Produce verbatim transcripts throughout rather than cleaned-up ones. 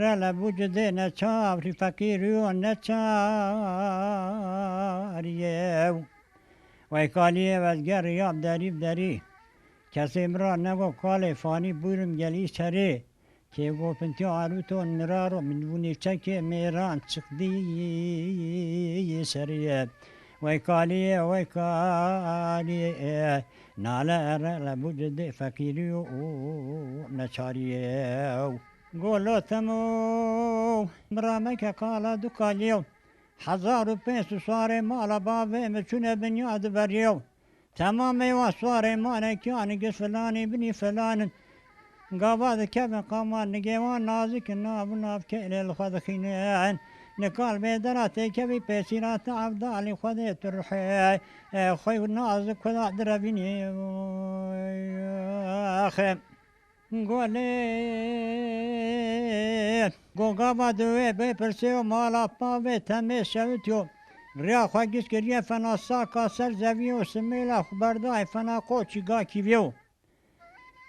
Hele bû cidê neçav, rî feqîrî û neçarî ye. Wey kaliyê ez geriyam derî bi derî. Kesê min ra nego kalê fanî bûyrim gelî serê. Kê go pintiya arûton miraro min bûnê çekê mêran çiqdî serê. Wey kaliyê, wey kaliyê. Nale erele bû cidê feqîrî û neçariyê. Golo temo, mira meke qala du kaliyo. Hezar û pênc sed sarê mala bavê min çûne binya di beriyo. Temamê wa sarê mane kiyan gis filanî binî filanin. Gava dikevin qama nigêwan nazik in, nav û nav keylê li xwe dixînin. Nikal bê dera têkevî pêsîra te evdalî Xwedê tu rihê. Xwe nazik kuda direvînî. Axe. Golê gogava di wê bê pirsê û mala pavê temê şewitiyo. Riya xwe giş kiriye fena saka ser zevî û simêla xwe berdayê fena qoçî gakî vyo.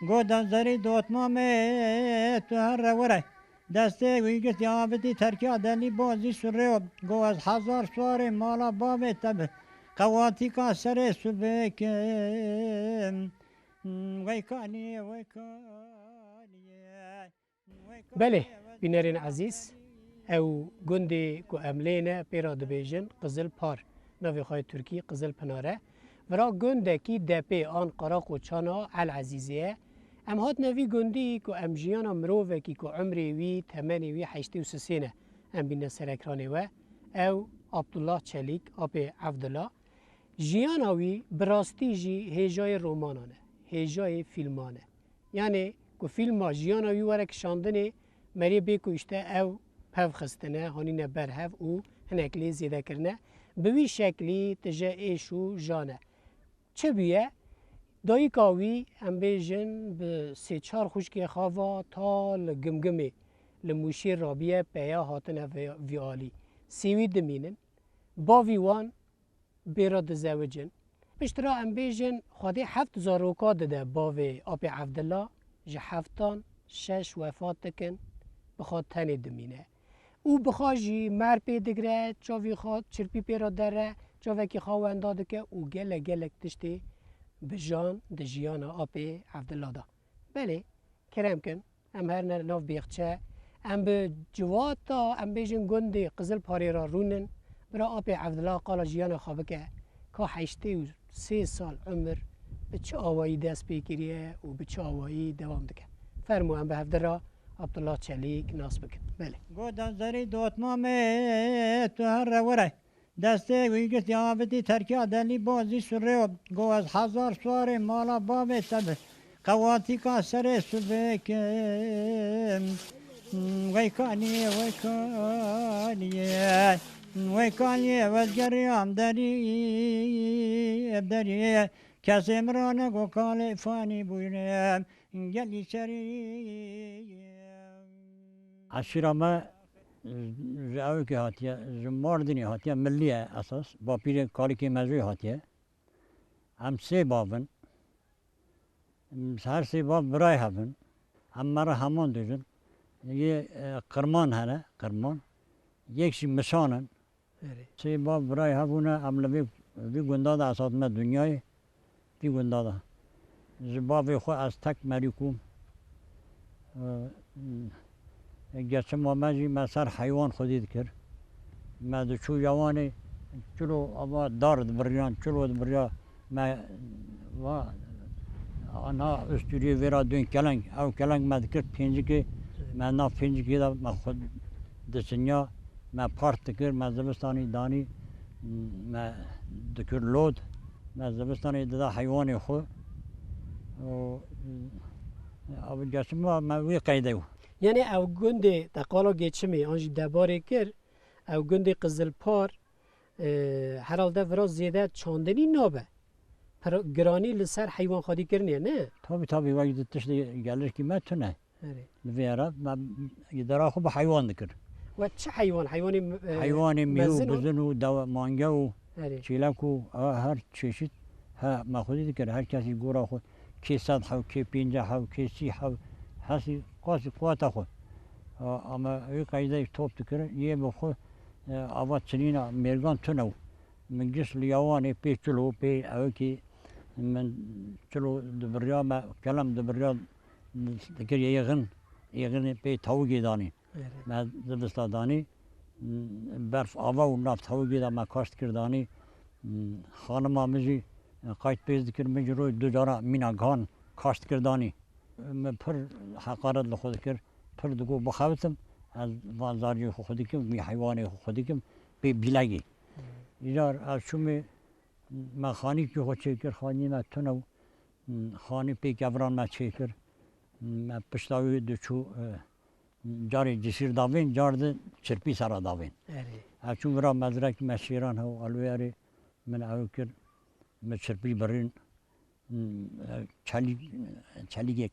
Go denzerî dotmamê tu here were. Destê wî girtî avitî terkiya delî bozî surêyo. Go ez hezar suarê mala bavê te bi. Qewatîka serê subê kim. Wey kaniyê, wey kaniyê. Belê, bînerên ezîz, ew gundê ku em lê ne pê re dibêjin Qizil Par, navê xwe yê Tirkî Qizil Pinar e. Vira gundekî depê an Qarakoçana El Ezîzê ye. Em hatine vî gundî ku em jiyana mirovekî ku umrê wî, temenê wî heştê û sisê ne, em bîne ser ekranê we. Ew Abdullah Çelîk, apê Evdila. Jiyana wî bi rastî jî hêjayê romanan e, hêjayê fîlman e. Yanê ku fîlma jiyana wî were kişandinê, merê bê ku îşte ew pev xistine, hanîne ber hev û hinek lê zêde kirine. Bi wî şeklî tije êş û jan e. Çi bûye? Dayika wî, em bêjin, bi sê çar xwişkê xwe ve ta li Gimgimê, li Mûşê rabiye peya hatine vê, vî alî. Sê wî dimînin. Bavî wan bê re dizewicin. Piştre em bêjin, Xwedê heft zaroka dide bavê apê Evdila, ji heftan şeş wefat dikin, bi xwe tenê dimîne. Û bi xwe jî mer pê digre, çavî xwe çirpî pê re dere, çavekî xwe wenda dike û gelek gelek tiştê bi jan di jiyana apê Evdila de. Belê, kerem kin, em herine nav bêxçe, em bi civata, em bêjin gundê Qizil Parê re rûnin, bira apê Evdila qala jiyana xwe bike, ka heştê û sê sal umir bi çi awayî dest pê kiriye û bi çi awayî dewam dike. Fermo em bi hevdira Abdullah Çelîk nas bikin. Belê. Go denzerî dotmamê tu here were. Destê wî girtî avitî terkiya delî bozî surêyo. Go ez hezar suarê mala bavê te bi. Qewatîka serê subê kim. Wey kaniyê, wey kaniyê. Wey kaniyê ez geriyam derî, derî. Kesê min ra nego kalê fanî bûyne. Gelî serî. Eşîra me ji ewkê hatiye, ji Mardinê hatiye, Millî ye esas. Bapîrê kalikê me jê hatiye. Em sê bav in. Her sê bav birayê hev in. Em me re heman dibêjin. Yê, e, Qirman hene, Qirman. Yek jî Mişan in. Erê. Sê bav birayê hebûne, em li vê, vî gunda de ez hatime dinyayê, vî gunda de. Ji bavê xwe ez tek merî kom. E, geçima me jî me ser heywan xwedî dikir. Me diçû yewanê çilo ava dar dibiriyan, çilo dibiriya. Me va, ana ustûriyê vê ra dûn keleng. Ew keleng me dikir pêncikê, me nav pêncikê de me xwe disinya, me part dikir, me zivistanî danî, me dikir lod, me zivistanê dida heywanê xwe. Û, ew geçima me wî qeyde bû. Yanî ew gundê te qala geçimê an jî debarê kir, ew gundê Qizilpar, e, herhalde vira zêde çandinî nabe. Pir giranî li ser heywanxwedîkirinê, ne? Tabî, tabî, wek di tiştê gelirkî me tune. Erê. Li vê re me îdara xwe bi heywan dikir. We çi heywan? Heywanê, e, heywanê mî û mezin û bizin û dewe, mange û, erê, çêlek û, a, her çeşit he me xwedî dikir. Her kesî gora xwe, kê sed hew, kê pênceh hew, kê sî hew, hesî qasî quweta xwe. A-, ama wî qeydeyê top dikir, yê bi xwe, e, ava çinîna mêrgan tune û min gişt li yawanê pê çilo, pê ewekî min çilo dibiriya, me kelem dibiriya, dikir yêxin, yêxinê pê tawikê danî. Erê. Me zivista danî, berf ava û nav tawikê de me kaşt kir danî. Xanima min jî qayt pêz dikir, min jî roj du cara mîna gihan kaşt kir danî. Min pir heqaret li xwe dikir, pir digot bixebitim, ez van zariyê xwe xwe dikim, vî heywanê xwe xwe dikim, pê bîlegê. Îcar ez çûmê, me xanîkî xwe çêkir, xanî me tune û xanî pê keviran me çêkir. Me pişta wî diçû, e, carê cisîr davên, car di çirpî sera davên. Erê. Ez çûm vira mezrek me şêran hew, alwêyerê min ew kir, min çirpî birîn. Hmm, çelî-, çelîkek,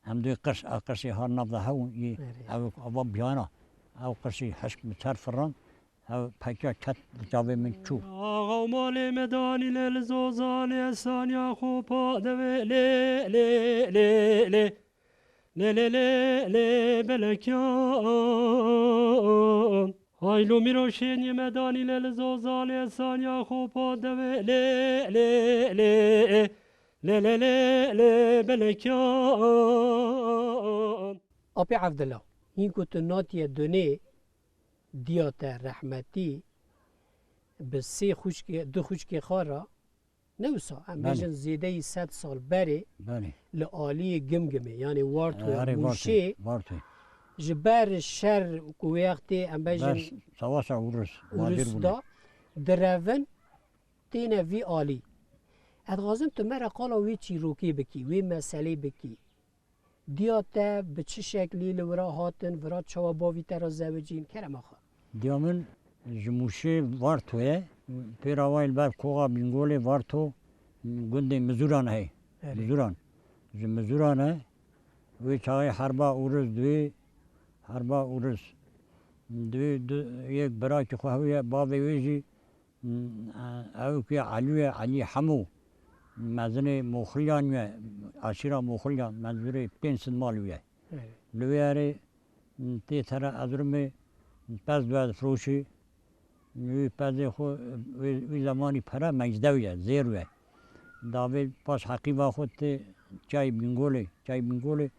em duyê qirş, a qirşê har nav de hew, yê Erê. Ew ava biyana. Ew qirşê hişk bi çer firan, ew pekiya ket li çavê min çû. Axa û malê me danî lê li zozanê, saniya xwe pa devê lê, lê, lê, lê. Lê, lê, lê, lê, belekan. Haylo mîro şêniyê me danî lê li zozanê, saniya xwe pa devê lê, lê, lê, lê, lê, lê, lê, belekan. Apê Evdila, hîn ku tu natiye dunê, diya te rehmetî, bi sê xwişkê, du xwişkê xwe re, ne wisa, em Belê. bêjin zêdeyî sed sal berê Belê. li aliyê Gimgimê, yanê Wartoya Erê, Mûşê, Vartoyê, Vartoyê. ji ber şer ku wê wextê, em bêjin Ber savaşa Urus, Urus Macir bûne. da, direvin, têne vî alî. Ez dixwazim tu me re qala wê çîrokê bikî, wê meselê bikî. Diya te bi çi şeklî li wira hatin, wira çawa bavî te re zewicîn? Kerema xwe. Diya min ji Mûşê Varto ye. Pêra wayê li ber koxa Bîngolê Varto gundê Mizuran heye. Erê. Mizuran. Ji Mizuran e. Wê çaxê herba Uruz, duê herba Uruz. Duê du, yek birakî xwe hewiye, bavê wê jî Hmm, ew ku ye Elî ye, Elî Hemo, mezinê Moxilyan ye, aşîra Moxilyan, mezûrê pênc sed mal ye. Evet. Li wê erê, hmm, tê tere Ezrumê pez due difiroşî. Wî pezê xwe, wê, wî zemanî pere mecdew ye, zêr ye. Davê paş heqîva xwe tê çay Bîngolê, çay Bîngolê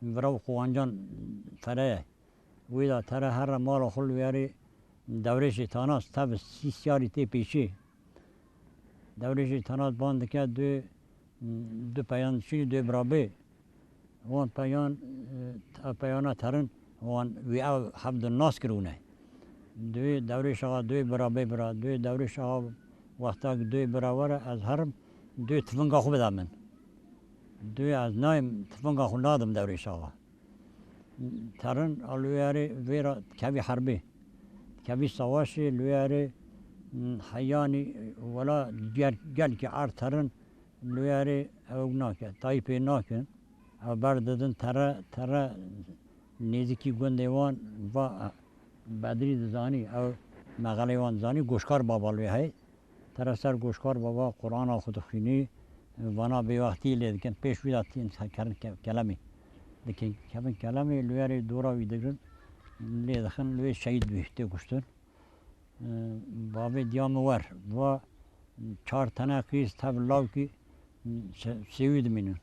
virav Qowancan tere ye. Wî da tere here mala xwe li wêrê Dewrêşê Tanas tev sî siyarî tê pêşî. Dewrêşê Tanas ban dike du, du peyan çi, du birabê. Wan peyan, e, peyana terin wan wî ev hev di nas kirûne. Duê Dewrêş Axa, duê birabê bira, duê Dewrêş Axa wexta ku duê bira were ez herim, duê tifinga xwe bide min. Duê ez nayêm tifinga xwe nadim Dewrêş Axa. Terin a li wê erê vêra dikevî herbê. Dikevî savaşê li wê erê, hmm, heyanî wela gel-, gelkî erd terin li wê erê ew nake, tayî pê nakin. Ew berdidin tere, tere nêzîkî gundê wan va Bedrî dizanî, ew mexelê wan dizanî, Goşkar Baba li wê heye. Tere ser Goşkar Baba Qur'ana xwe dixwînî, vana bêwextî lê dikin, pêş wî de tên kerin ke-, kelemê. Dikin kevin kelemê, li wê rê dora wî digirin, lê dixin, li wê şehîd bû, tê kuştin. Bavê diya min wer, va çar tene qîz tev lawkî se-, sêwî dimînin.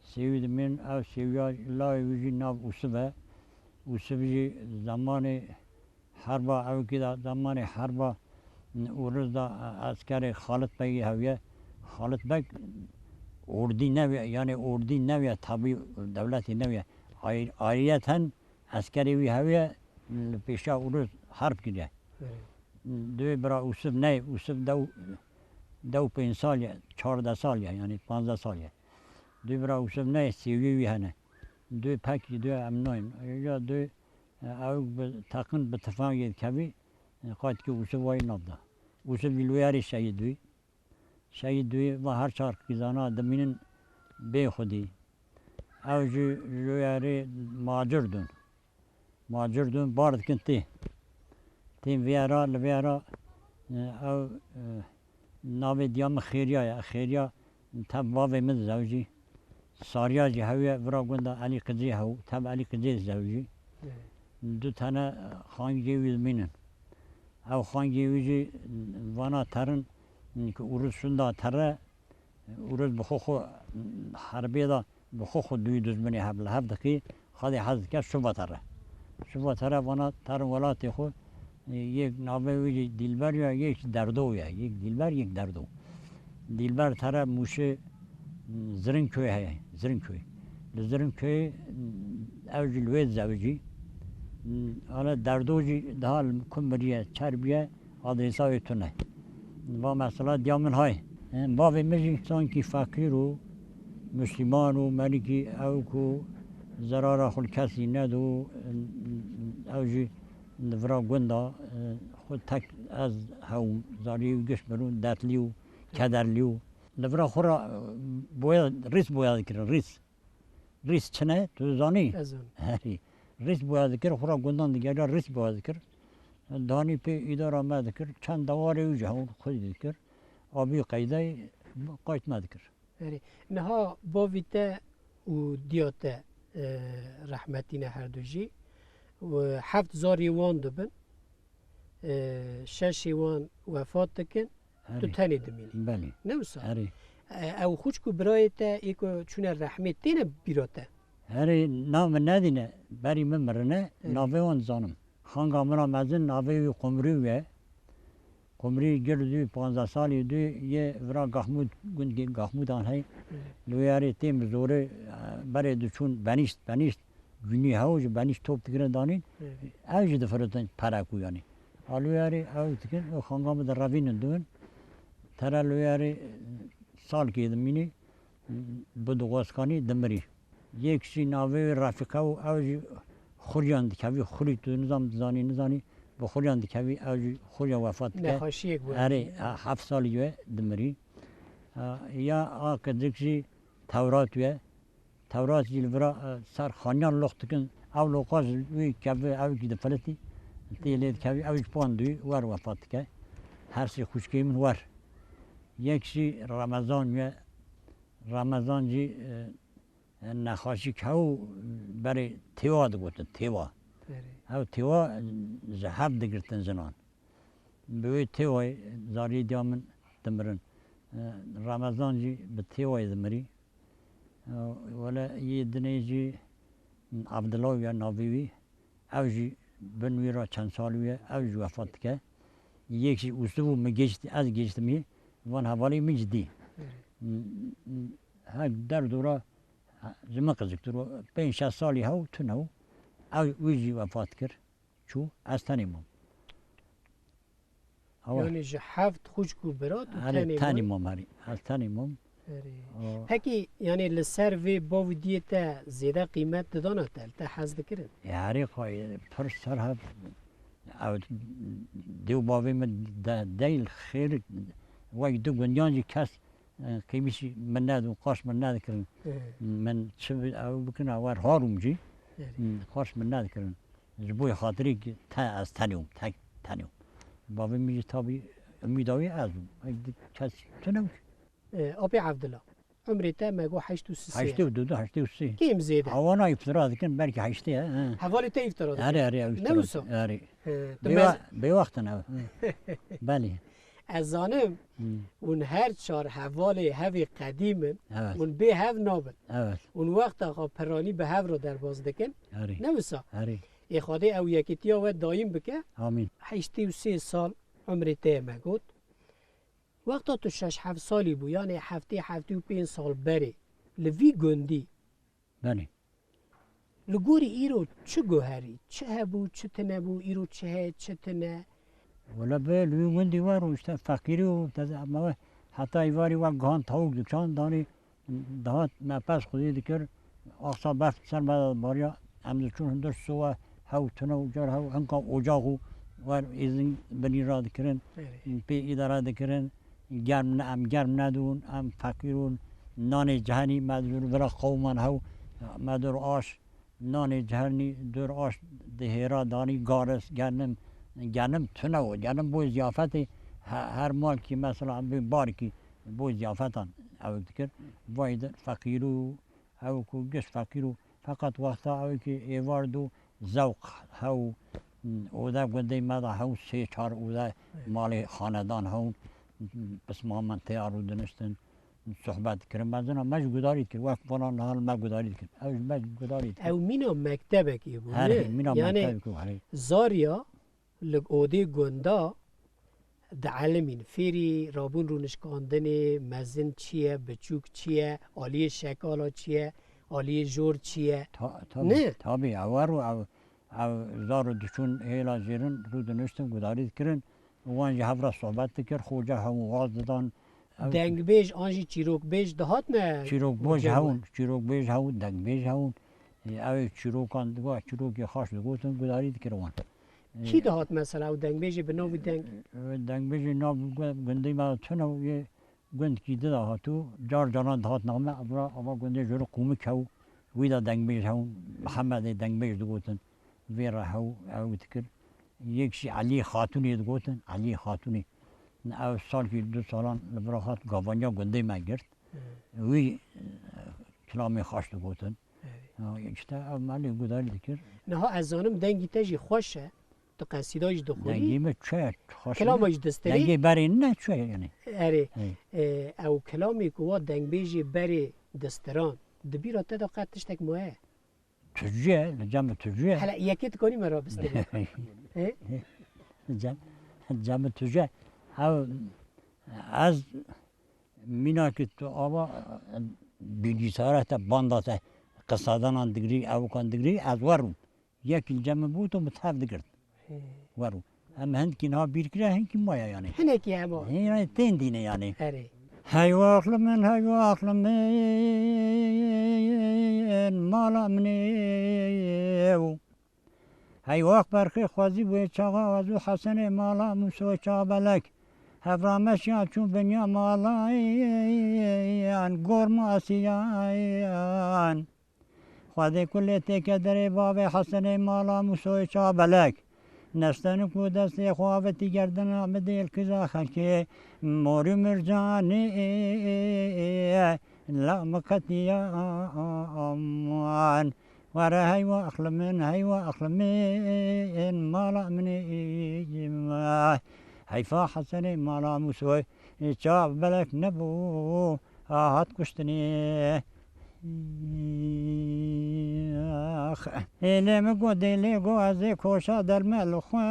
Sêwî dimînin, ev sêwiya lawê wî jî nav Ûsiv e. Ûsiv jî zemanê herba, ewkî de zemanê herba Ûriz de eskerê Xalit Begî hewiye. Xalit Beg ordî newiye, yanê ordî newiye, tabî dewletê newiye. Ay-, ayriyeten eskerê wî hewiye, li pêşa Ûriz herb kiriye. Evet. Duê bira Ûsiv neyê, Ûsiv dew, dew pênc sal ye, çardeh sal ye, yanî panzdeh sal ye. Duê bira Ûsiv neyê, sêwiyê wî hene. Duê pekî, duê em nayên. Ya duê E, ew bi teqin bi tifangê dikevî, e, qaytkî Ûsiv wayî nav da. Ûsiv jî li wê erê şehîd bû. Şehîd bû, va her çar qîzana dimînin bê xwedî. Ew jî ji wê erê macir dûn. Macir dûn, bar dikin tê. Tên vê era, li vê era, e, ew, e, Navê diya min Xêriya ye. Xêriya tev bavê min dizewicî. Sariya jî hew ye, vira gunda Elî Qicê hew, tev Elî Qicê dizewicî. Evet. Du tane xangê wî dimînin. Ew xangê wî jî vana terin, ku Uruz şunda tere, Uruz bi xwe xwe herbê de bi xwe xwe duyî duzminê hev li hev dixî, xwedê hez dike şuva tere. Şuva tere vana terin welatê xwe, yek navê wî jî Dîlber ya, yek jî Derdo ya, yek Dîlber, yek Derdo. Dîlber tere Mûşê Zirinköy heye, Zirinköy. Li Zirinköy ew jî li wê dizewicî. Hele Derdo jî daha li ku miriye, çer bûye, adrêsa wê tune. Va mesela diya min hay. Bavê min jî sankî feqîr û Müslüman û melikî ew ku zerara xwe li kesî nedo, ew jî li vira gunda, xwe tek ez hewm, zarî û giş mirûn, dertlî û kederlî û li vira xwe re boya, rîs boya dikirin, rîs. Rîs çi ne? Tu zanî? Ez zanim. Herî. Rîs boya dikir, xwe re gundan digeriya rîs boya dikir. Danî pê îdara me dikir, çend dewarê wî jî hewr xwe dikir. Abî qeydey qayt me dikir. Erê. Niha bavî te û diya te, e, rehmetî ne her du jî. Û heft zarê wan dibin. E, şeşê wan wefat dikin. Tu Erê. Tenê dimînî. Belê. Ne wisa? Erê. E, ew xwişk û birayê te ê ku çûne rehmê têne bîra te? Erê, nav min nedîne. Berî min mirine. Erê. Navê wan dizanim. Xanga min a mezin navê wî Qumrî ye. Qumrî gir dû, panzdeh salî dû yê vira Gahmûd, gundkî Gahmûdan hey. Li wê yarê tên bi zorê, e, berê diçûn benîşt, benîşt. Gunî hew ji benîşt top digirin danîn. Ew jî difirotin perekû yanî. A li wê yarê ew dikin, ew xanga min direvînin dûn. Tere li wê yarê, e, salkê dimînî, bi dixwazkanî dimirî. Yek jî navê wê Refîqe û ew jî xuryan dikevî, xurî tu nizam dizanî, nizanî, bi xuryan dikevî, ew jî xurya wefat dike. Nexweşiyek bû. Erê, heft salî we dimirî. Ya a kizik jî Tewrat ye. Tewrat jî li vira, e, ser xaniyan loq dikin. Ew loqa ji wî keve, ew jî difilitî. Tê lê dikevî, ew jî pan dû wer wefat dike. Her sê xwişkê min wer. Yek jî Remezan ye. Remezan jî, e, Nexaşî kew berê têwa digotin, têwa. Erê. Ew têwa ji hev digirtin jinan. Bi wê têwayê zariyê diya min dimirin. Remezan jî bi têwayê dimirî. Wele yê dinê jî Abdullah ya navê wî. Ew jî bin wî re çend salî ye, ew jî wefat dike. Yek jî Ûsiv û min gêşt, ez gêştimî, van hevalê min jî dî. Her der dora ji min qiziktir û pênc şeş salî hew tune û ew wî jî wefat kir. Çû, ez tenê mam. Awa. Yanî ji heft xwişk û bira tu Herî, tenê tenî mam? Mam, herî. Ez tenî mam. Herî. O. Pekî, yanî li ser vê bav û diyê te zêde qîmet didana te, li te hez dikirin? E, herî xwe, pir ser hev, ew dê û bavê min de, dey li xêr, wek du gundiyan jî kes, e, qîmîşî min nedin, qaş min nedikirin. Hı. Min çi bi-, ew bikin, ew wer harum jî, Herî. Qaş min nedikirin. Ji bo xatirê te ez tenê bûm, tek tenê bûm. Bavê min jî tabî umîda wî ez bûm. Ê di kes tune bû. E, Apê Evdila, umrê te me got heşt û sê ye. Heştê û du, heştê û sê. Kêm zêde? Awana îftira dikin, belkî heştê ye, he. Hevalê te îftira dikin. Erê, erê, ew Ne îftira wisa? Dikin. Erê. E, tu Bêwa-, mez- bêwext in ew, he. Belê. Ez zanim, Hmm. hûn her çar hevalê hevê qedîm in, Evet. hûn bê hev nabin. Evet. Hûn wexta xwe piranî bi hev re derbas dikin. Erê. Ne wisa? Erê. Ê Xwedê ew yekîtiya we dayîm bike. Amîn. Heştê û sê sal umrê te ye me got. Wexta tu şeş heft salî bû, yanê heftê, heftê û pênc sal berê, li vî gundî Belê. Li gorî îro çi guherî, çi hebû, çi tune bû, îro çi heye, çi tune? Wele be, li wî gundî wer û işte feqîrî û te-, me we heta îvarî wek gihan tawûk diçan, danî dihat me pez xwedî dikir, axsa berf ser me de bariya, em diçûn hundir sowe hew tune û car hew hinka ocax û wer êzing binî radikirin, Erê. pê îdare dikirin, germ ne, em germ nedûn, em feqîr ûn, nanê cehenî me dûr vira qewman hew, me dûr aş, nanê cehenî dûr aş dihêra danî garis, gernim, gernim tune û, gernim bo ziyafetê, he-, her malkî mesela bi barkî bo ziyafetan ew dikir, vay de feqîr û, Ew ku giş feqîr û feqet wexta ew ki êvar dû, zewq hew, oda gundê me de hew sê çar oda malê xanedan hewn, pismamên tê ya rûdiniştin, sohbet dikirin. Mezina me ji gudarî dikir, wek vana niha li me gudarî dikir. Ew ji me gudarî dikir. Ew mîna mektebekê bû, Herê, ne? Mîna Yani mektebekê bû, herê. Zarya li odê gunda dielimîn. Fêrî rabûn rûnişkandinê, mezin çi ye, biçûk çi ye, aliyê şekala çi ye, aliyê jor çi ye? Ta-, tabii, Ne? Tabii, ew wer û ew, ew zar û diçûn hêla jêrin rûdiniştin, gudarî dikirin, wan ji hev re sohbet dikir, xoca hew waz didan. Ew Dengbêj an jî çîrokbêj dihat me? Çîrokbêj Hoca hewn, çîrokbêj hewn, dengbêj hewn. Ew ê çîrokan digo, çîrokê xaş digotin, gudarî dikir wan. Kî dihat mesela ew dengbêjê bi nav û deng? Dengbêjê nav gu-, gundê me tune û yê gundkî di de hatû, car caran dihat name, ava, ava gundê jor qûmik hew, wî de dengbêj hewn, Mihemedê dengbêj digotin, vê re hew, ew dikir. Yek jî Elî Xatûnê digotin, Elî Xatûnê. Ew salkî du salan li vir hat, gavaniya gundê me girt. Wî, e, kilamê xaş digotin. Erê. Ha, işte ev malê gudarî dikir. Niha ez zanim dengî te jî xweş e. Tu qesîda jî dixwînî. Dengê min çi ye, xweş e. Kilama jî distirî. Dengê berê ne çi ye yani? Erê. Hey. E, ew kilamê ku wa dengbêjê berê distiran, di bîra te de qet tiştek maye? Tuzcu ye, li cem tuzcu ye. Hele yekê dikanî me ra bistirî. He? Cem, cem tuzcu ye. Ew, ez mîna ki tu ava bilgisayara te, banda te, qisadenan digirî, ewikan digirî, ez werim. Yek li cem min bû, tu bi tev digirt. He. Werim. Em hindkî niha bîr kire, hindkî maye yani. Hinekî hema. Hê, yani tên dîne yani. Erê. Hey wax li min, hey wax li min, mala min ê. Hey wax berxê xwezî bû çaxa, ez û Hesenê mala Mûsoy Çabelek. Hevra me şiya çûn binya mala yan gorma siyan. Xwedê kulê têke derê bavê Hesenê mala Mûsoy Çabelek. Nestenik û destê xwe avitî gerdina bidê li kiza xelkê. Morî mircanê la miqetiya aman. Were hey wax li min, hey wax li min, mala min ê. Heyfa Hesenê mala Mûsoy, çav belek nebû, ha hat kuştinê. Ax. Ê lê min got, dê lê got, ez ê koşa derme li xwe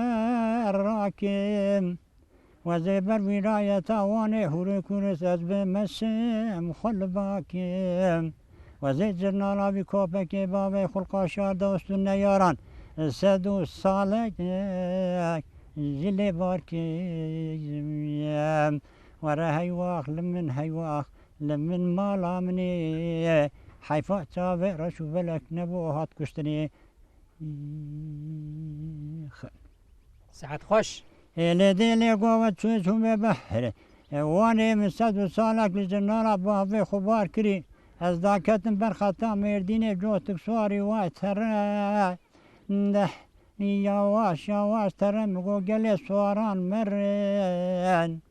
rakim. Wezê ber wîrayeta Wanê hûrê kûris ez bi meşim xwe li bakim. Wezê cirnala vî kopekê bavê xulqa şar dost û neyaran sed û salek ji lê bar kim. Were hey wax li min, hey wax li min mala min ê. Heyfa çavê reş û belek nebû hat kuştinê. Saet xweş. Ê lê dê lê gova çû çû me behr. Ê Wanê min sed û salek li cinara bavê xwe bar kirî. Ez daketim ber xeta Mêrdînê, cotik swarî way tere. Deh, yawaş yawaş tere, min got gelê swaran merin.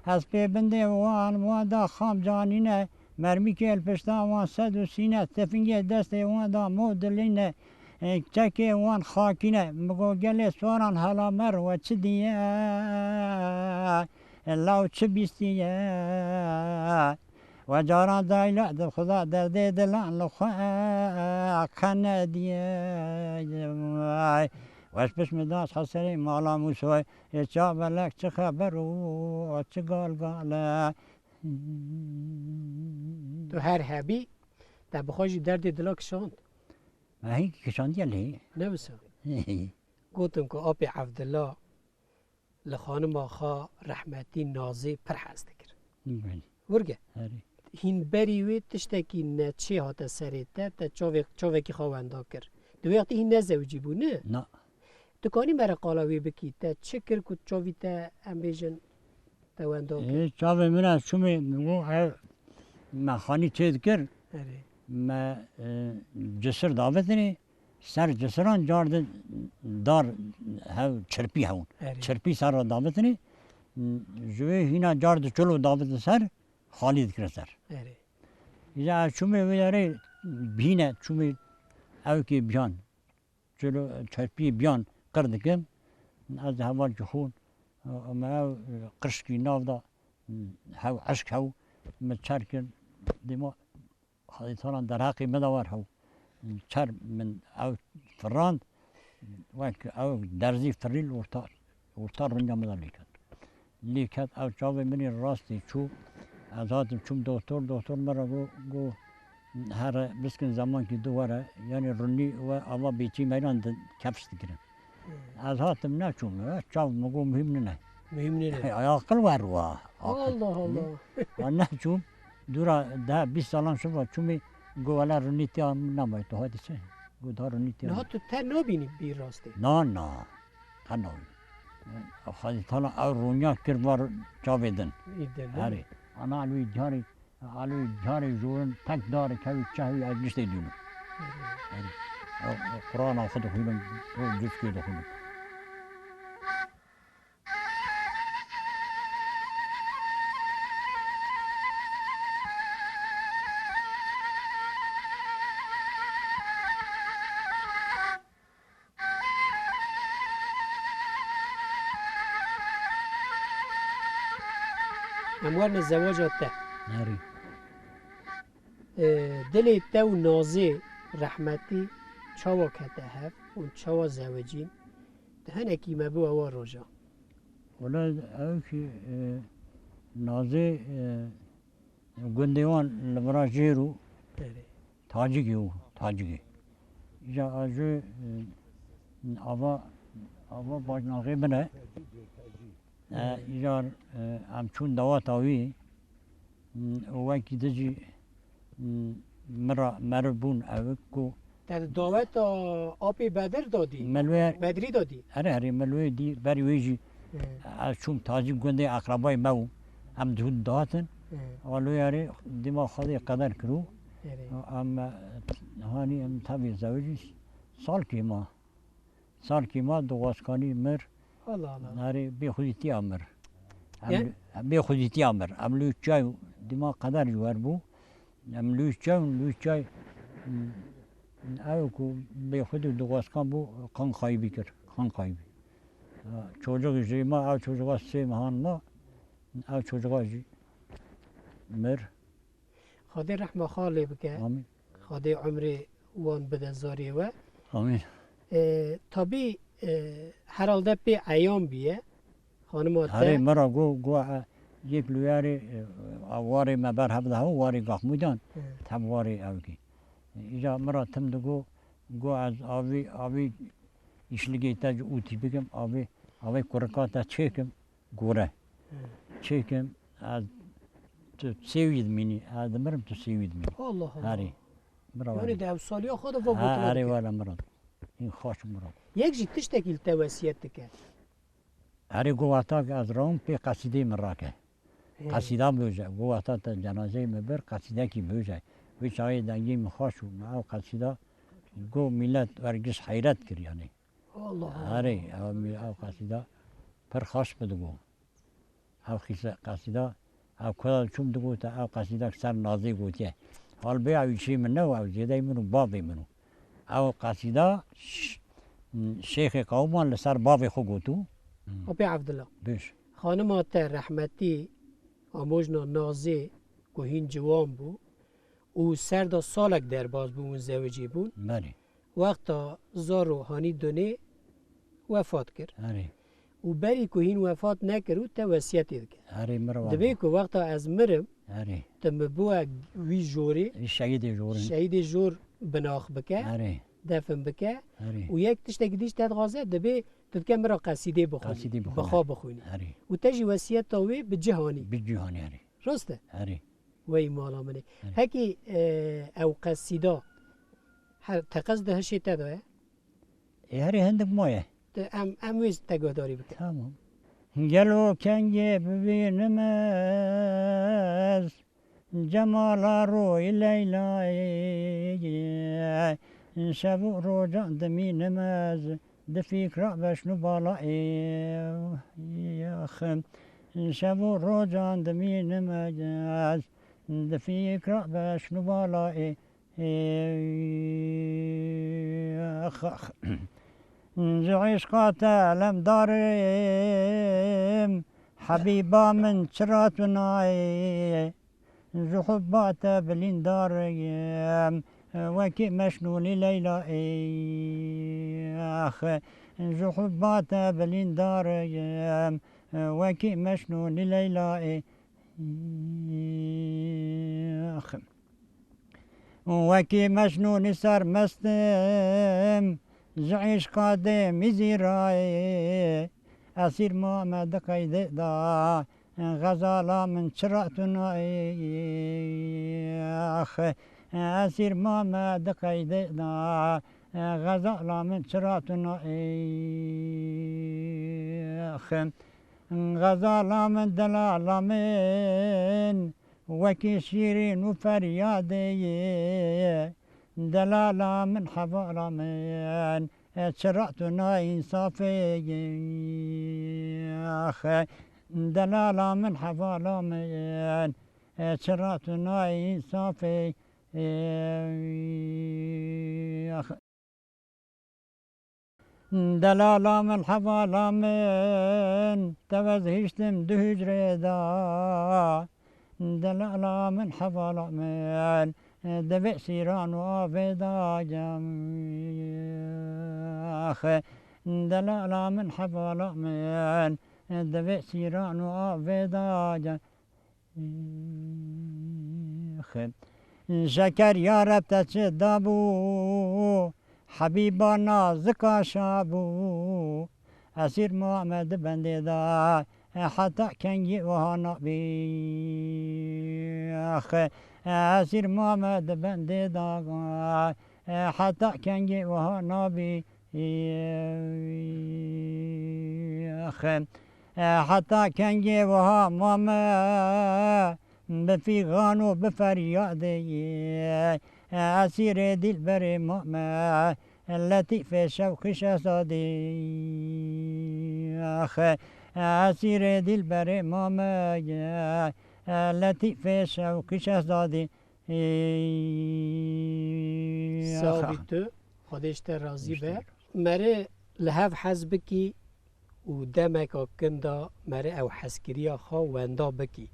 Ez pê bindê wan, wan da xam canîne, mermîkê li pişta wan sed û sîne, tifingê destê wan da mo dilîne, e, çekê wan xakîne. Min got gelê swaran hela mer we çi diye, e, law çi bîstiye. We caran dayla di xuda derdê dilan li xwe qe nediye. Weş piş min das Hesenê mala Mûsoy. Ê çavelek çi xeber û çi galgal e? Tu her hebî, te bi xwe jî derdê dila kişand. Me hîn kişandiye lê. Ne wisa? Gotin ku apê Evdila li xanima xwe rehmetî Nazê pir hez dikir. Belê. Wirge. Herê. Hîn berî wê tiştekî neçê hate serê te, te çavê-, çavekî xwe wenda kir. Di wê wextî hîn nezewicî bû, ne? Na. Tu kanî me re qala wê bikî, te çi kir ku çavî te, em bêjin, te wenda kir? Ê, çavê min ez çûmê, min got, ev me xanî çê dikir. Erê. Me, e, cisir davitinê, ser cisiran car di dar hev çirpî hewin. Erê. Çirpî ser re davitinê, ji wê hîna car di çilo davitin ser, xalî dikire ser. Erê. Îca ez çûmê wê derê bîne, çûmê ewkê biyan. Çelo çerpiyê biyan qir dikim. Ez heval ji xûn, me ew qirşkî nav da, hew eşk hew, me çer kir. Dêma Xwedî Teala derheqê me de war hew. Çer min ew firand, wek ew derzî firî li orta, orta rinya me de lê ket. Lê ket ew çavê min ê rastê çû. Ez hatim çûm doktor, doktor me re got, got, here biskin zemankî du were, yanî rinî we ava bêçî meyran di kefş dikirin. Ez hatim neçûm, e, çav min got muhîm nine. Muhîm nine. Aqil wer wa. Aqil. Allah Allah. Wa neçûm, dûra deh bîst salan şiva çûmê, got wela rinî tiya min namayê, tu hatî çi? Got daha rinî tiya. Niha tu te nabînî bî rastê? Na, na. Te nabînî. Xwedî Teala ew ronya kir var çavê din. Î din, değil mi? Herê. Ana alûyê carê Alû carê jorin tek darê kevî çehwî ez giştê dûnim. Herî. Ew, ew Qur'ana xwe dixwînim, ew cizkê dixwînim. Em werine zewaca te. Nerî. Ee, dilê te û Nazê rehmetî çawa kete hev û çawa zewicîn? Tu hinekî me biwe wa roja. Wele ew ki, e, Nazê, e, Gundê wan li vira jêr û Erê. Tacikî û tacikî. Îja a jû, e, ava, ava bajnaxê min e. E, îja, e, em çûn daweta wî, û wekî di jî, min ra meriv bûn ew ku Te di daweta apê Bedir de dî? Melûyê Bedrî de dî? Erê, erê, melûyê dî, berî wê jî Hı. ez çûm tacî gundê eqrebayê me bû. Em dû dihatin. Hı. Wa lûyê erê dîma Xwedê qeder kirû. Erê. Em, e, hanî em tevî zewicî salkê ma. Salkê ma di waskanî mir. Allah Allah. Erê bê xwedîtiya mir. Em Ye? lû-, em bê xwedîtiya mir. Em lû çay dîma qeder ji wer bû. Em lû çay, lû çay, m, ew ku bê xwedî di waskan bû, qan xayibî kir. Qan xayibî. Çocuk jî ma, ew çocuğa sê mehan ma, ew çocuğa jî mir. Xwedê rehma xalê bike. Amîn. Xwedê umrê wan bide zarê we. Amîn. E, tabî, e, herhalde pê eyan bûye. Xanima te. Herê min ra got, got, e, yek lûyerê, e, warê me ber hev de hew, warê Gahmûdan, Hı. tev warê ew kî. Îca min ra tim digot, got ez avî, avî îşligê te ji ûtî bikim, avê, avê kurika te çêkim. Gore. Hı. Çêkim, ez, tu sêwî dimînî, ez dimirim, tu sêwî dimînî. Allah Allah. Herî. Mira Yanî were. De ev saliya xwe de va Ha, gotina herî dike. Were mira. În xaç mira. Yek jî tiştekî li te wesiyet dike. Herî go wexta ki ez rawim pê qesîdê min rake. Hı. Qesîda bêje. Go wexta te cenazeyê min bir, qesîdekî bêje. Wê çaxê dengê min xaç û min ew qesîda go millet wergiş heyret kir yanî. Allah Allah. Erê, ew mî-, ew qesîda pir xweş bi digo. Ew xîse qesîda, ew kura çûm digote, ew qesîda ser Nazê gotiye. Halbê ew îşê min ne, ew zêdeyê min û bavê min û. Ew qesîda ş-, Şêxê Qewman li ser bavê xwe gotû. Apê Evdila. Biş. Xanima te rehmetî, amojna Nazê ku hîn ciwan bû, û ser de salek derbas bû hûn zewicî bûn. Belê. Wexta zaro hanî dunê wefat kir. Erê. Û berî ku hîn wefat nekir û te wesiyetê dike. Erê, mira Dibê ku wexta ez mirim, Erê. tu mi biwe wî jorê, Wî şehîdê jorê. şehîdê jor binax bike, Erê. defin bike. Erê. Û yek tiştekî dîş te dixwaze, dibê tu dike mira qesîdê bixwînî. Qesîdê bixwîne. Bixa bixwînî. Erê. Û te jî wesiyeta wê bi cih anî. Bi cih anî, erê. Rast e? Erê. Wey mala min ê. Erê. Hekî, e, ew qesîda her teqez di hişê te de ye? Ê, herê hindik maye. Di em, em wê te guhdarî bikin. Tamam. Gelo kengê bibînim ez cemala royê Leylayê. Şev û rocan dimînim ez di fîkra beşn û balayê. Şev û rocan dimînim ez di fîkra beşn û balayê. Ax, ax. Ji îşqa te elemdar im, Hebîba min çira tu nayê? Ji hubba te bilîndar im, wekî Mecnûnî Leyla ê. Ax, ji hubba te bilîndar im, wekî Mecnûnî Leyla ê. Ax. Wekî Mecnûnî sermest im, ji îşqa dê mîzîrayê. Esîr ma me di qeydê da, xezala min çira tu nayê? Ax, esîr ma me di qeydê da, xezala min çira tu nayê? Ax, xezala min, delala min, wekî şîrîn û feryadê yê. Delala min, hevala min, çira tu nayê însafê? Ax, delala min, hevala min, çira tu nayê însafê? Ax. Delala min, hevala min, tev ez hiştim di hucrê da. Delala min, hevala min, di vê sîran û avê da. Ax, delala min, hevala min, di vê sîran û avê da. Şeker ya Reb te çi dabû, Hebîba nazika şabû. Esîr ma me di bendê da, heta kengî wiha nabî? Ax, esîr ma me di bendê da, heta kengî wiha nabî? Ax, heta kengê wiha ma me bi fîxan û bi feryadê? Esîrê dîlberê ma me, letîfê şewqî şehzadê. Ax, esîrê dîlberê ma me, letîfê şewqî şehzadê. Sağ ol tu, Xwedê ji te razî be. Merê li hev hez bikî û demeka kin de merê ew hezkiriya xwe wenda bikî.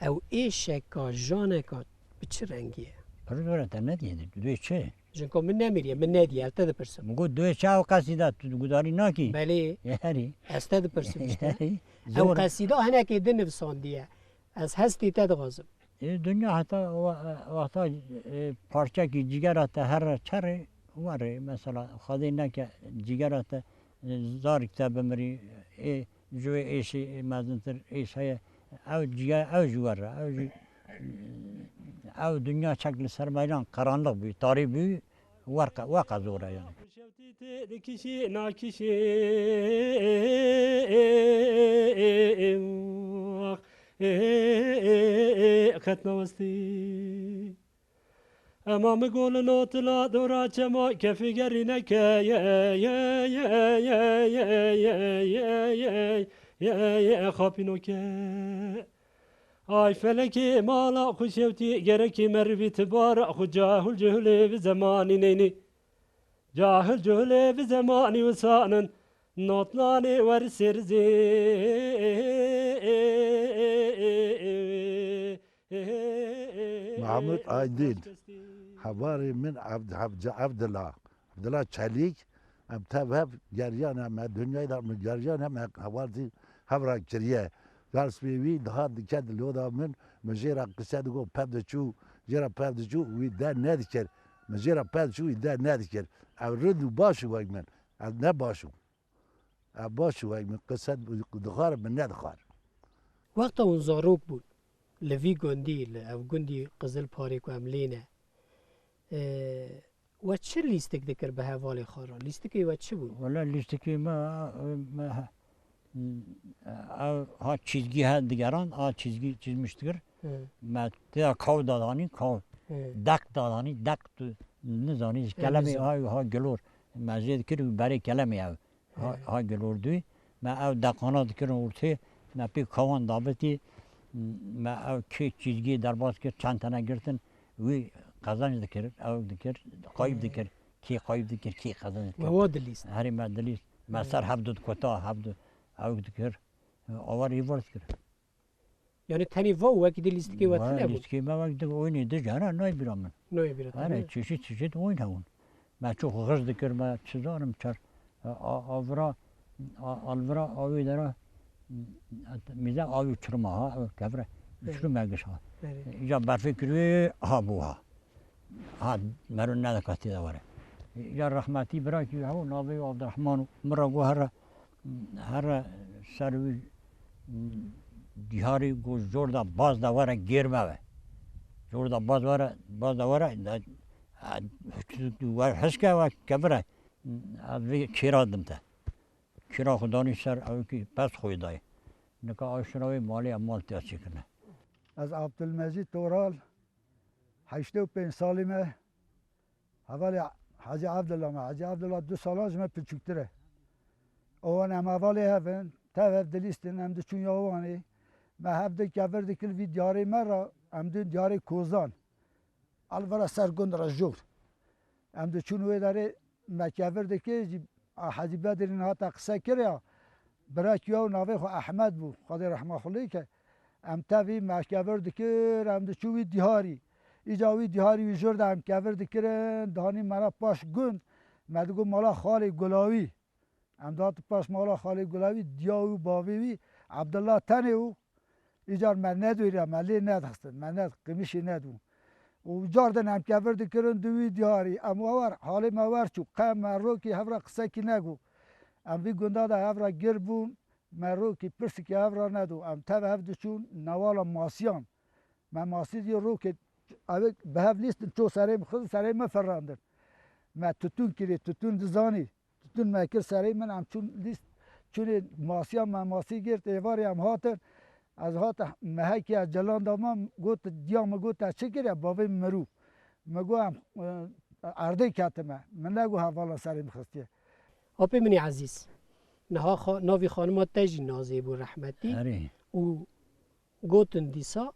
Ew êşeka janeka bi çi rengî ye? Pir zor e, te nediye, tu duyê çi? Jinko min nemiriye, min nediye, ez te dipirsim. Min got, duyê çi ew qesîda, tu gudarî nakî? Belê. Herî. Ez te dipirsim işte. Herî. Ew qesîda hinekê din nivisandiye. Ez hestî te dixwazim. Ê, dinya heta wa-, wexta, ê, parçekî cigera te here çerê, werê, mesela, Xwedê neke cigera te, ê, zarîk te bimirî, ê, ji wê êşî, ê, mezintir êş heye, ew ciger, ew jî were, ew jî, ew dinya çek li ser meydan qeranliq bû, tarî bû, Werqe, weqe zor e yani. Şewtî tê dikişî nakişî qet nawestî. Ema mi gol notila dora çema kefî gerî neke ye ye ye xapîno ke. Ay felekê mala xwe şewtî, gerekî merivî ti bara xwe cahil cihilê vi zemanî neynî. Cahil cihilê vi zemanî wisanin, notlanê wer sêrizê. Mahmud Aydin, hevalê min Evd-, Evd-, Evdila, Evdila Çelîk, em tev hev geriyan, em dinyayê de min geriyan, em hevaltî hev re kiriye. Ders pê wî dihat dike di loda min, min jê re qise digot, pev diçû, jê re pev diçû, wî der nedikir. Min jê re pev diçû, wî der nedikir. Ev rind û baş û wek min. Ez ne baş û. Ev baş û wek min qise dixwar, min nedixwar. Wexta hûn zarok bûn, li vî gundî, li ev gundî Qizilparê ku em lê ne, e, we çi lîstik dikir bi hevalê xwe re? Lîstikê we çi bû? Wele lîstikê me, me, ew ha çîzgî he digeran, ha çîzgî çizmiş dikir. Hı. Me têya kaw dadanî, kaw. Hı. Dek dadanî, dek tu nizanî, ji kelemê nizan. Ay ha gilor. Me jê dikir û berê kelemê ew. Ha, ha gilordûyî me ew deqana dikirin ortê, me pê kawan davêtî, me ew kê çîzgiyê derbas kir, çend tene girtin, wî qezenc dikir, ew dikir, qayîb dikir. kê qayîb dikir, kê qedin dikir. We wa dilîst. Herî me dilîst. Me ser hevdu dikota, hevdu ewk dikir. Avar êvar dikir. Yani tenê va û wekî di lîstikê we tune bûn? Lîstikê me wek di oyunê di jara nayê bîra min. Nayê bîra te, Here, ne? Çeşit çeşit oyun hebûn. Me çok hız dikir, me çi zanim çer. A, a, avra, a, alvira, avê dera, mize avê çirma ha, kevre, Evet. Çirma giş ha. Evet. Îca berfê kirî ha bû ha. Ha, mero nedikatî de were. Ya rehmetî bira kî hew navê Abdurrahman û min re got here, here ser wî diyarî got jor de baz de were gêr me ve. Jor de baz were, baz de were, de, e, wer hişke we kevire, ez vê kêra dim te. Kêra xwe danî ser ew kî pez xwe dayê. Nika ew şirawê malê em mal tiya çêkirine. Ez Abdülmecîd Toral, heştê û pênc salî me. Hevalê Hecî Evdila me. Hecî Evdila du salan ji me piçûktir e. Owan em hevalê hev in, tev hev dilîstin, em diçûn ya wanê. Me hev di kevir dikir vî diyarê me re, em dûn diyarê Kozan. Alvira ser gund re jor. Em diçûn wê derê me kevir dikir, jî a Hecî Bedirîn hate qise kir ya. Birekî ew navê xwe Ehmed bû, Xwedê rehma xwe lê ke. Em tevî me kevir dikir, em diçû wî dîharî. Îca wî dîharî wî jor de em kevir dikirin, dihanî me re paş gund, me digot mala xalê Gulawî. Em dihatin paş mala xalê Gulawî, diya wî û bavê wî Ebdullah tenê û îcar me nedûriya, me lê nedixistin, me ned, qimîşê nedibûn. Û cardin em kevir dikirin di wî diyarî, em wer, halê me wer çû, qe me rokî hev re qisekî negot. Em vî gunda de hev re gir bûn, me rokî pirsikî hev re nedo. Em tev hev diçûn newala masiyan. Me masî dî rokê ew ê bi hev lîstin ço serê min xist, serê min ferrandin. Me tutûn kirî, tutûn dizanî. Tutûn me kir serê min, em çûn lîst, çûnê masiya me masî girt, êvarê em hatin. Ez hate mehekî ez celan da me, got, diya min got, te çi kiriye? Bavê min mirû. Min got, em, e, erdê ketime. Min negot hevala serê min xistiye. Apê min ê ezîz, niha xa-, navî xanima te jî Nazê bû rehmetî. Erê. Û gotin dîsa,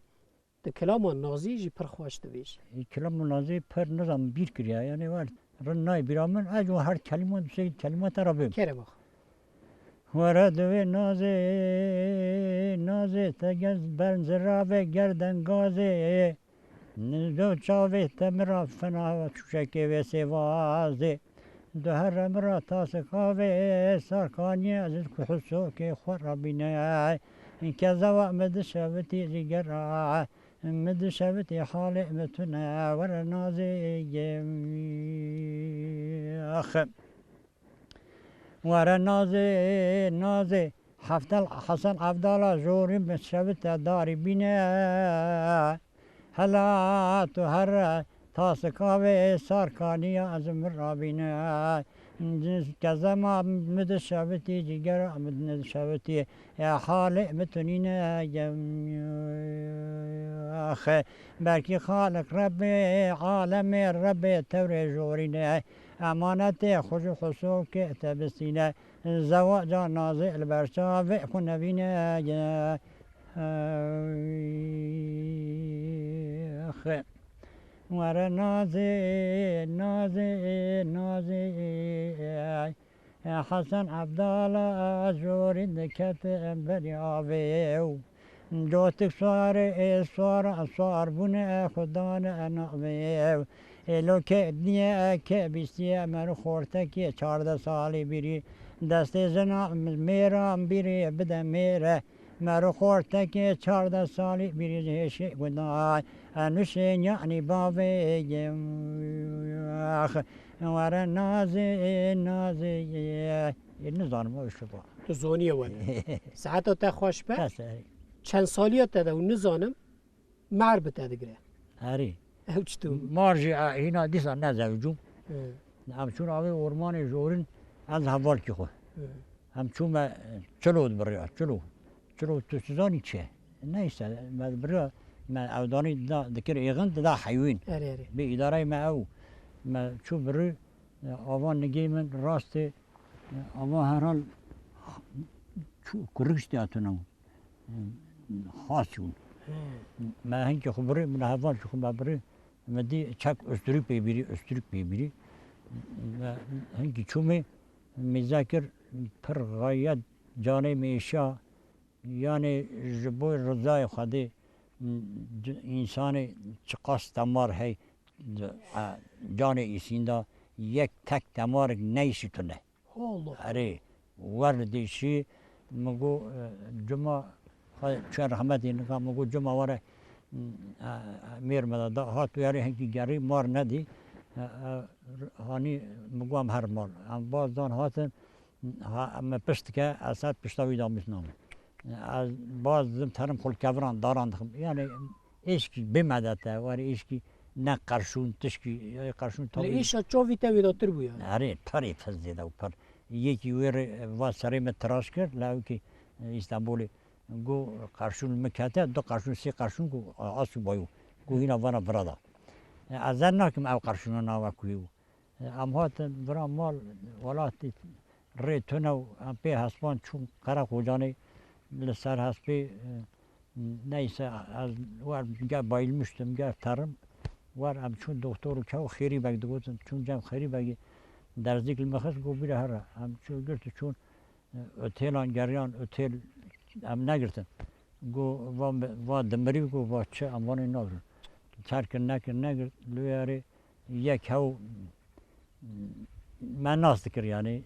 Di kilama Nazî jî pir xweş dibêjî. Ê, kilama Nazî pir nizam bîr kiriya, yanî wer rind nayê bîra min, ez û her kelîma du sê kelîma te re bêm. Kerem axa. Were divê Nazê, Nazê te gez bern ziravê gerden gazê. Nizdo çavê te min ra fena çûçekê wê sêvazê. Duhere min ra tasik avê sarkaniye, ez ku hisokê xwe rabîne. Kezewa min dişevitî jîgera, min dişevitî halê min tune, were Nazê, ax. Were Nazê, Nazê, Heftel Hesen Evdala jorî min şevite darî bîne. Hela tu here tasika vê sarkaniya ez min rabîne. Kezema min dişevitî, cîgera min dişevitî. E, halê min tunîne. Axe, belkî Xaliq Rebbê, alemê Rebbê tewrê jorîne. Emanetê xwe ji xwe sokê te bistîne. Zewaca Nazê li ber çavê xwe nevîne ye. Were Nazê, Nazê, Nazê. Hesen Evdala jorî dikete berî avê. Cotik suarê ê suara suar bûne xwe dane navê. Êlo ke niye ke bîstiye me ru xortekê çardeh salî bîrî. Destê jina mêran bîrî bide mêre. Me ru xortekê çardeh salî bîrî hêşê guday. Enuşê nyanî bavê ye. Ax, were Nazê, Nazê. Ê, nizanim o şu ba. Tu zoniye were. Saeta te xweş be. Kes, e. Çend saliya te de û nizanim, Mer bi te digire. Herî. Ew çi tu? Mar jî, e, hîna dîsa nezewicûm. Hı. Em çûn avê ormanê jorin, ez hevalkî xwe. Hı. Em çûme, e, çilo dibiriya, çilo. Çilo tu sizanî çi ye? Neyse, me dibiriya, me ewdanî da, dikir êxin, dida heywîn. Erê, erê. Bi îdareyê me ew, me çû biri, e, ava nigê min rastê, e, ava herhal çû kurik ştiya tune. Xas çûn. He. Me hinkê xwe birî, min heval jî xwe me birî. Me dî çek ustûrî pê bîrî, ustûrî pê bîrî. Hinkî çûmê mêze kir, pir xayet canê min êşiya, yanê ji bo rizayê Xwedê c-, însanê çiqas temar hey, c-, a, canê îsînda yek tek temarik neyşî tune. Allah. Erê, wer dîşî, min got, e, cuma, xwe çûye rehmetê nika, min got, cuma were, e, e, mêr me de da, hat û yarê hinkî gerî mar nedî, e, e, hanî min got, em her mal. Em baz dan hatin, ha, me pişt dike, ez her pişta wî damîs name. Ez baz dim terim xul keviran, daran dixim. Yani, êşkî bê medete, were êşkî ne qerşûn, tişkî, ê qerşûn Li tawî. Êşa çavî te wêdatir bû yani. Erê, perê pir zêde û pir. Yekî wê rê va serê me tiraş kir, li ewkî, e, Îstanbulê. Got, qerşûn min kete, du qerşûn, sê qerşûn ku, a, asû bayo. Got, hîna vana vira da. E, ez zer nakim ew qerşûna nava kuyê bû. E, em hatin vira mal, welatî rê tune û em pê hespan çûn Qereqocanê li ser hespê, e, neyse, ez wer gel bayılmıştım, gel terim. Wer em çûn doktor û kew Xêrî Beg digotin. Çûn cem Xêrî Begî derzîk li min xist, got, bîre here. Em çû girt û çûn, e, otelan geriyan, otel em negirtin. Got, va, va dimirî, got, va çi, em vanê nabirin. Terkir nekir, negirt, lê yarê yek hew me nas dikir, yanî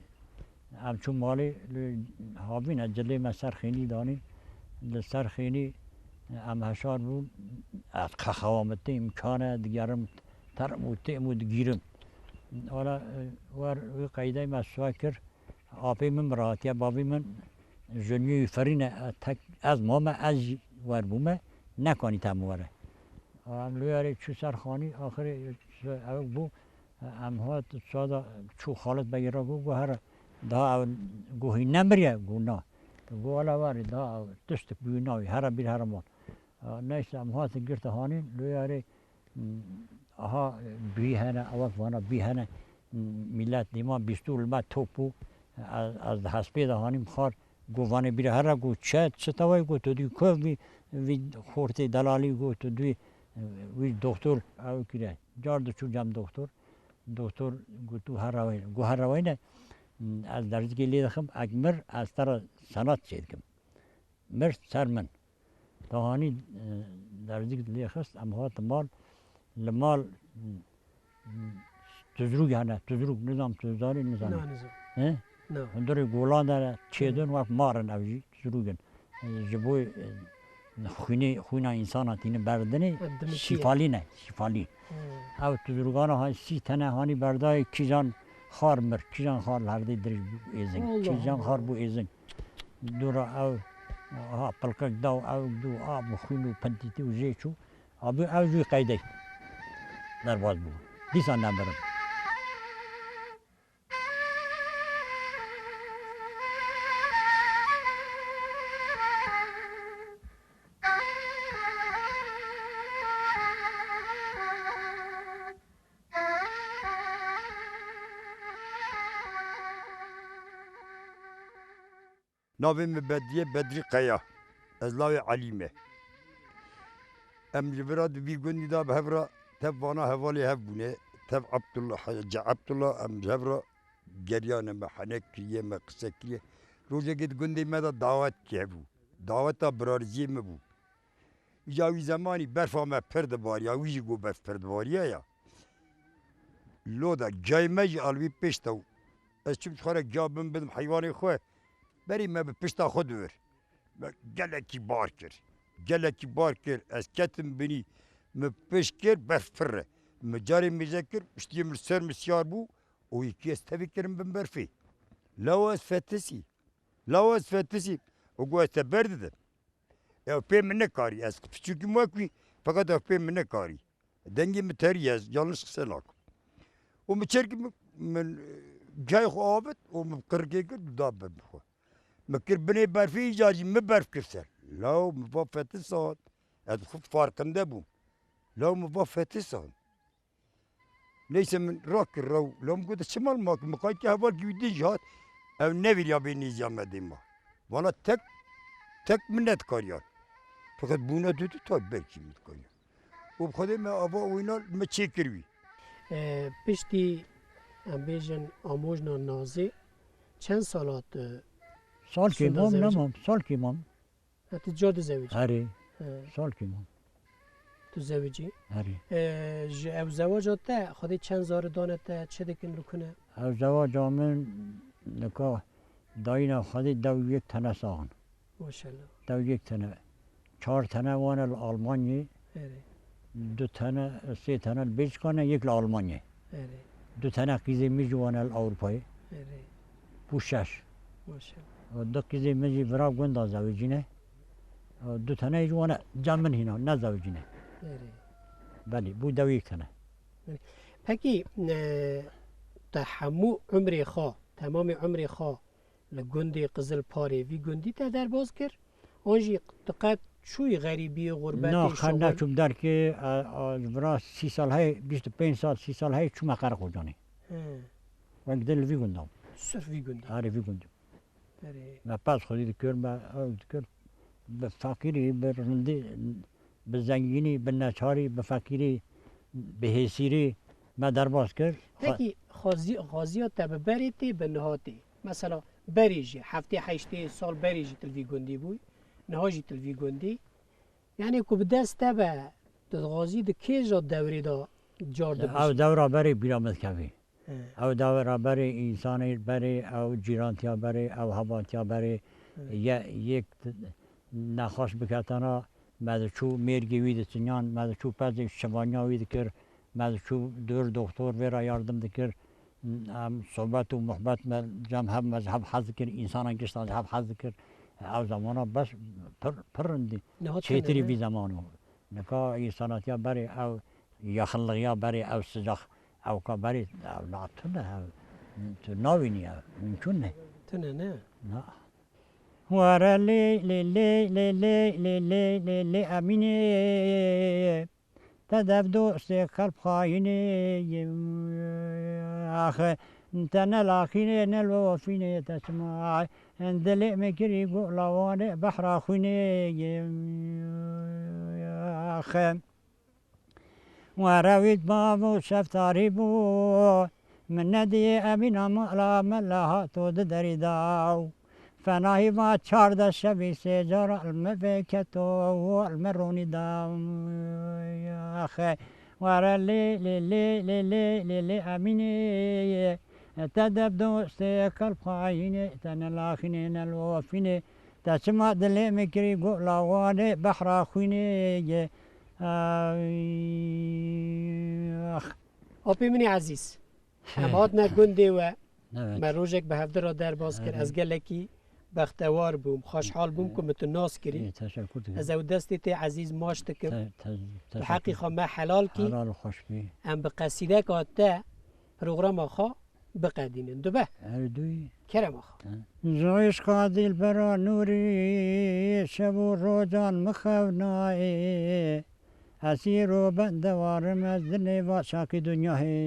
em çû malê li havîne cilê me ser xênî danîn. Li ser xênî em heşar bûn, ez qexewa min tê îmkan e, digerim terim û têm û digîrim. Wala, e, wer wî qeydey me suwe kir, apê min bi rahatiye, bavî min ji nû ferîne, e, tek ez mame, ez jî wer bûme, nekanî te min were. Em li yarê çû ser xanî, axirê ew bû, em hat sada çû Xalit Begî re got, got, here, daha ew, got, hîn nemiriye? Got, na. Got, wele werê, daha ew tiştik bû nayê, here bîr here mal. Neyse, em hatin girtin hanîn, li yarê, aha, bî hene, ewek vana bî hene, millet dîma bîstû li me top bû, ez, ez di hespê de hanîm xar, got, vanê bîre here, got, çi, çi tewayî, got, tu dû ku vî, vî xortê delalî, got, tu dû, e, wî doktor, ew kire. Car diçû cem doktor. Doktor got, tu hereweyne. Got, hereweyne, ez derzikê lê dixim, ek mir, ez te re senat çêdikim. Mir ser min. Tahanî, e, derzîk lê xist, em hatin mal. Li mal, m, m, tuzrûk hene, tuzrûk, nizam tu zanî, nizanî. Na, nizam. He? Na. Hundirê golan de çêdin wek mar in ew jî, tuzrûk in. E, ji bo, e, xwînê, xwîna însana tînin berdinê, Ev dimikî ye. Şîfalî ne, şîfalî. Hmm. Ew tuzrûkana ha sî tene hanî berdayê kîjan xar mir, kîjan xar li herdê dirij bû êzing, Allah kîjan Allah. Xar bû êzing. Dûra ew, ha, pilqek da û ew dû, a, bi xwîn û pintîtî û jê çû. Abî ew jî qeydey derbas bû. Dîsa nemirin. Navê min Bedrî ye, Bedrî Qeya. Ez lawê Elî me. Em ji vira di vî gundî de bi hev re tev vana hevalê hev bûne. Tev Ebdullah, Hecî Ebdullah, em ji hev re geriyane, me henek kiriye, me qise kiriye. Rojekê di gundê me de dawet kê hebû. Daweta birariziyê min bû. Îca wî zemanî berfa me pir dibariya, wî jî got berf pir dibariya ya. Lo de cayê me jî alwî pêş de û ez çûm ji xwe re giya bin bidim heywanê xwe. Berî me bi pişta xwe diwir. Me gelekî bar kir. Gelekî bar kir. Ez ketim binî. Min pişt kir, berf pir e. Min carê mêze kir, piştiyê min li ser min siyar bû û yekî ez tevî kirim bin berfê. Lawa ez fetisî. Lawa ez fetisî. Û got ez te berdidim. Ew pê min nekarî. Ez piçûkî me wek wî, feqet ew pê min nekarî. Dengê min terî ye, ez yanlış qise nakim. Û min çerkî min, min, e, cayê xwe avêt û min qirikê kir û da ber min xwe. Min kir binê berfê, îcar jî min berf kir ser. Law min va fetisan. Ez xwe farqinde bûm. Law min va fetisan. Neyse min rakir rew. Law min gote çima li ma kir? Min qaytê hevalkî wî din jî hat. Ew nevêriya bê nêziya me dê ma. Vana tek, tek min nedikariyan. Feqet bûna tu tu tay belkî min dikariyan. Û bi Xwedê me ava wîna me çêkir wî. E, piştî em bêjin amojna Nazê, çend sala tu Salkî şûnda mam, zewicî? Nemam, salkî mam. Ha, tu car dizewicî? Erê, He. Salkî mam. Tu zewicî? Erê. E, ji ew zewaca te, Xwedê çend zarê dane te, çi dikin li ku ne? Ew zewaca min nika dayîna Xwedê dew yek tene saxin. Maşallah. Dew yek tene. Çar tene wane li Almanyê. Erê. Du tene, sê tene li Bêlçika ne, yek li Almanyê. Erê. Du tene qîzê min jî wane li Ewropayê. Erê. Bû şeş. Maşallah. Du qîzê min jî vira gunda zewicîne. Du tene jî wane cem min hîna, ne zewicîne. Erê. Belê, bû dew yek tene. Pekî, e, te hemû umrê xwe, temamê umrê xwe li gundê Qizilparê vî gundî te derbas kir? An jî tu qet çûyî xerîbiyê, xurbetê, Na, qet şoxul? Neçûm derkê, e, e, vira sî sal heye, bîst û pênc sal, sî sal heye çûme Qereqocanê. He. Wek din li vî gundam. Sirf vî gundî? Erê, vî gundî. Erê. Me pez xwedî dikir, me ew dikir. Bi feqîrî, bi rindî, bi zengînî, bi neçarî, bi feqîrî, bi hêsîrî me derbas kir. Pekî, xwazî-, xwaziya te bi berê tê, bi niha tê? Mesela berê jî, heftê heştê sal berê jî tu li vî gundî bûyî, niha jî tu li vî gundî. Yanî ku bi dest te be, tu dixwazî di kêja dewrê de car dibijî? Ew dewra berê bîra min dikevî. He. Ew dewra berê, însanê berê, ew cîrantiya berê, ew hevatiya berê, He. ye-, yek t-, nexweş biketana, me diçû mêrgê wî diçinyan, me diçû pezê şivaniya wî dikir, me diçû dûr doktor vê re yardim dikir. Em sohbet û muhbet me cem hev, me ji hev hez dikir, însana giştan ji hev hez dikir. Ew zamana bes pir, pir rindî Niha çêtirî tune ne? Vî zemanû. Nika însanatiya berê ew yaxinligiya berê ew sicax, ew ka berê, ew na tune, ew tu nabînî ew, mumkun ne. Tune ne? Na. Were lê, lê, lê, lê, lê, lê, lê, lê, lê, Emînê. Te dev dostê qelb xayînê. Ax, te ne laxînê, ne lofînê, te çima dilê min kirî gola wanê behra xwînê. Ax. Were wît bav û şeftarî bû, min nediyê Emîna mala me la hato di derî daw. Fenahî va çardeh şevî sê cara li me vêketo û li me ronî da. Axe, were lê, lê, lê, lê, lê, lê, lê, Emînê. Te dev dostê qelb xayînê, te ne laxînê, ne lofînê. Te çima dilê min kirî gola wanê behra xwînê ye? Ax. Apê min ê ezîz. Em hatine gundê we. Evet. Me rojek bi hevdi re derbas kir. Evet. Ez gelekî bextewar bûm, xweşhal bûm ku min tu nas kirî. Ê, teşekkür dikim. Ez ew destê tê ezîz maç dikim. Te-, te-, Tu teşekkür. Heqî xwe me helal kî. Helal û xweş bî. Em bi qesîdeka te programa xwe biqedînin. Dibe? Her duyî. Kerema xwe. Ji îşqa dîlbera nûrî şev û rojan min xew nayê. Ez îro bendewarim ez dinê va şakî dinyahê.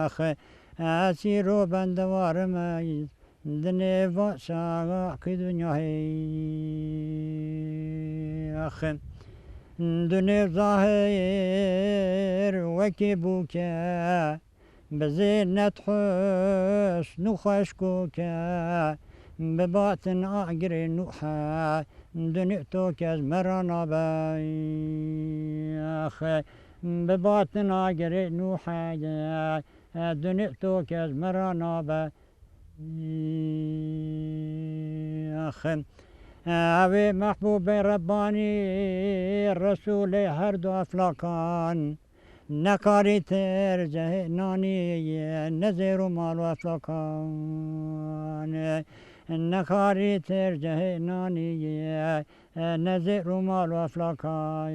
Ax, ez îro bendewarim ez dinê va şakî dinyahê. Ax, dinê zahir wekî bûke. Bi zênet husn û xweşko ke, bi batin agirê Nûhe, dunê to kes me ra nabe. Ax, bi batin agirê Nûhe, dunê to kes me ra nabe. Ax, ew ê Mehbûbê Rebbanî, Resûlê her du eflakan. Nekarî têr cehê nanî ye, ne zêr û mal û eflakan. Nekarî têr cehê nanî ye, ne zêr û mal û eflakan.